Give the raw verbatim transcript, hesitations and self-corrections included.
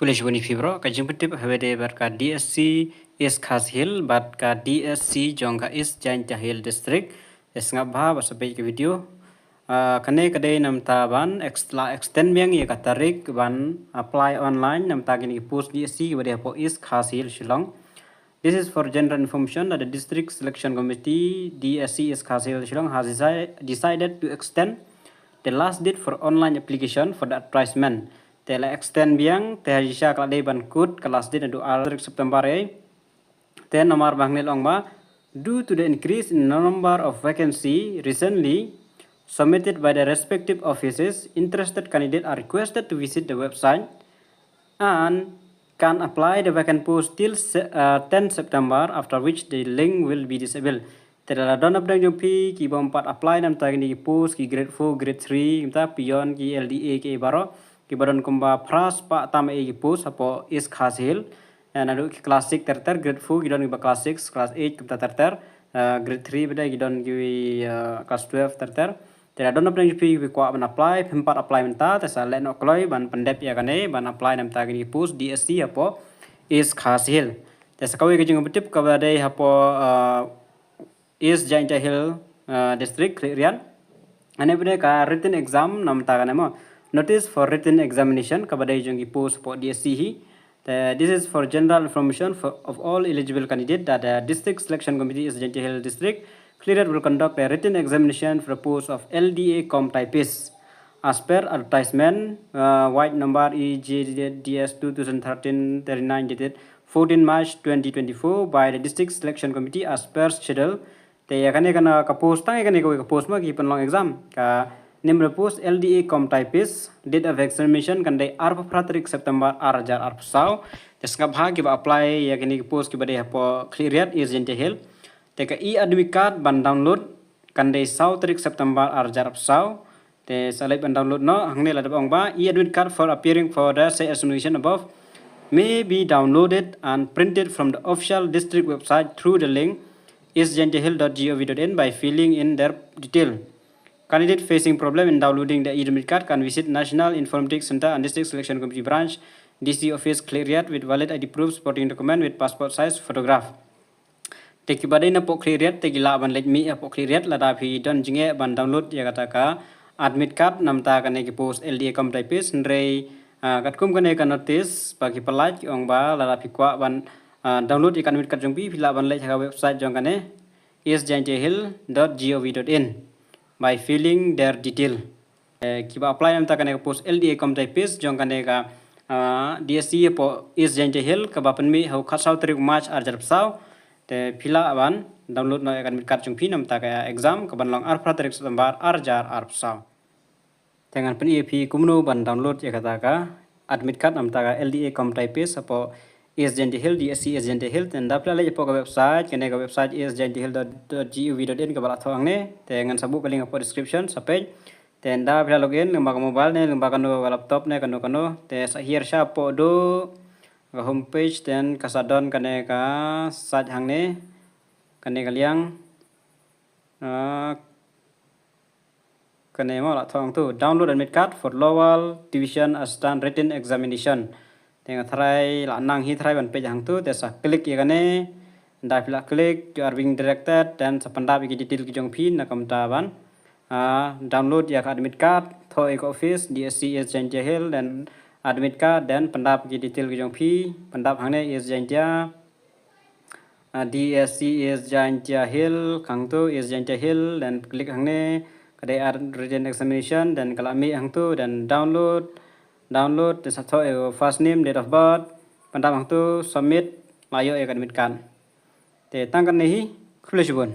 Khublei shibun ïa phi baroh, ka jingpyntip ha kaba ïadei bad ka D S C East Khasi Hills bad ka D S C jong ka East Jaintia Hills District. Te sngap bha bad sa peit ka video. Ah, kane ka dei namar ban ex-, la extend biang ïa ka tarik ban apply online namar kine ki post D S C kiba dei hapoh East Khasi Hills Shillong. This is for general information that the District Selection Committee, D S C East Khasi Hills Shillong, has deci-, decided to extend the last date for online application for the advertisement. Te la extend biang, te ha jingshisha ka la dei ban kut ka last date naduh ar tarik September ei. Te namar ba hangne la ong ba, due to the increase in the number of vacancy recently submitted by the respective offices, interested candidate are requested to visit the website and can apply the vacant post till se-, uh, ten September, after which the link will be disabled. Te lada don napdeng jong phi kiba ym pat apply namar kine ki post ki grade four, grade three, kumta peon, ki L D A, ki baroh kiba don kumba phra spah tam ei ki post hapoh East Khasi Hills. Eh, naduh ki class six ter ter, grade four ki don kiba class six, class eight kumta ter ter, eh, grade three pat ki don ki, eh, class twelve ter ter. Te lada don napdeng jong phi kiba kwah ban apply, phim pat apply mynta, te sa leh noh kloi ban pyndep ïa kane ban apply namar kine ki post D S C hapoh East Khasi Hills. Te sa kawei ka jingpyntip kaba dei hapoh, eh, East Jaintia Hills, uh, District, Khliehriat. Hangne pat ka written exam namar kane mo. Notice for written examination kaba dei jong ki post hapoh D S C hi. Te, this is for general information for, of all eligible candidates that the District Selection Committee East Jaintia Hills District, Khliehriat, will conduct a written examination for the post of L D A cum typist as per advertisement, uh, wide number E J D S two thousand thirteen thirty-nine, dated fourteen March twenty twenty-four, by the District Selection Committee as per schedule. Te ïa kane ka post, tang ïa kane kawei ka post mo ki pynlong exam. Ka nim re post L D A cum typist, date of examination kan dei arphew phra tarik September ar hajar arphew saw. Te sngap bha kiba apply ïa kine ki post kiba dei hapoh Khliehriat, East Jaintia Hills. Te ka e-admit card ban download kan dei saw tarik September ar hajar arphew saw. Te sa leit ban download noh, hangne la dep ong ba, e-admit card for appearing for the said examination above may be downloaded and printed from the official district website through the link east jaintia hills dot gov dot in by filling in their detail. Candidate facing problem in downloading the e-admit card can visit National Informatics Centre and District Selection Committee Branch, D C Office, Khliehriat, with valid I D proof, supporting document with passport size photograph. Te kiba dei napoh Khliehriat te ki lah ban leit mih hapoh Khliehriat lada phi don jingeh ban download ïa kata ka admit card namar kane ki post L D A cum typist. Hynrei, ah, katkum kane ka notice ba ki pyllait ki ong ba lada phi kwah ban, ah, download ïa ka admit card jong phi, phi lah ban leit ha ka website jong kane east jaintia hills dot gov dot in by filling their detail. Eh, kiba apply namar kane ka post L D A cum typist jong kane ka, ah, D S C hapoh East Jaintia Hills kaba pynmih ha u khatsaw tarik March ar hajar arphew saw. Te phi lah ban download noh ïa ka admit card jong phi namar ka exam kaban long arphew phra tarik September ar hajar arphew saw. Te ngan pyni ïa phi kumno ban download ïa kata ka admit card namar ka L D A cum typist hapoh East Jaintia Hills, D S C East Jaintia Hills. Te ynda phi la leit hapoh ka website, kane ka website east jaintia hills dot gov dot in kaba la thoh hangne. Te ngan sa buh ka link hapoh description, sa peit. Te ynda phi la login lyngba ka mobile ne lyngba kano ka laptop ne kano kano. Te sa hiar sha hapoh duh ka home page, then ka sa don kane ka site hangne, kane ka liang. Ah, kane mo la thoh hangtu, download admit card for Lowell Division Assistant Written Examination. Te nga tharai la nang hi tharai ban peit hangtu, te sa click ïa kane. Ynda phi la click, you are being directed, then sa pyndap ïa ki detail ki jong phi na ka bynta ban, ah, download ïa ka admit card, thoh ïa ka office, D S C East Jaintia Hills, then admit card, then pyndap ïa ki detail ki jong phi, pyndap hangne East Jaintia, ah, D S C East Jaintia Hills, hangtu East Jaintia Hills, then click hangne, ka dei ar written examination, then ka la mih hangtu, then download, download, then sa thoh ïa ka first name, date of birth, pyndap hangtu, submit, la ïoh ïa ka admit card. Te tang kane hi, khublei shibun.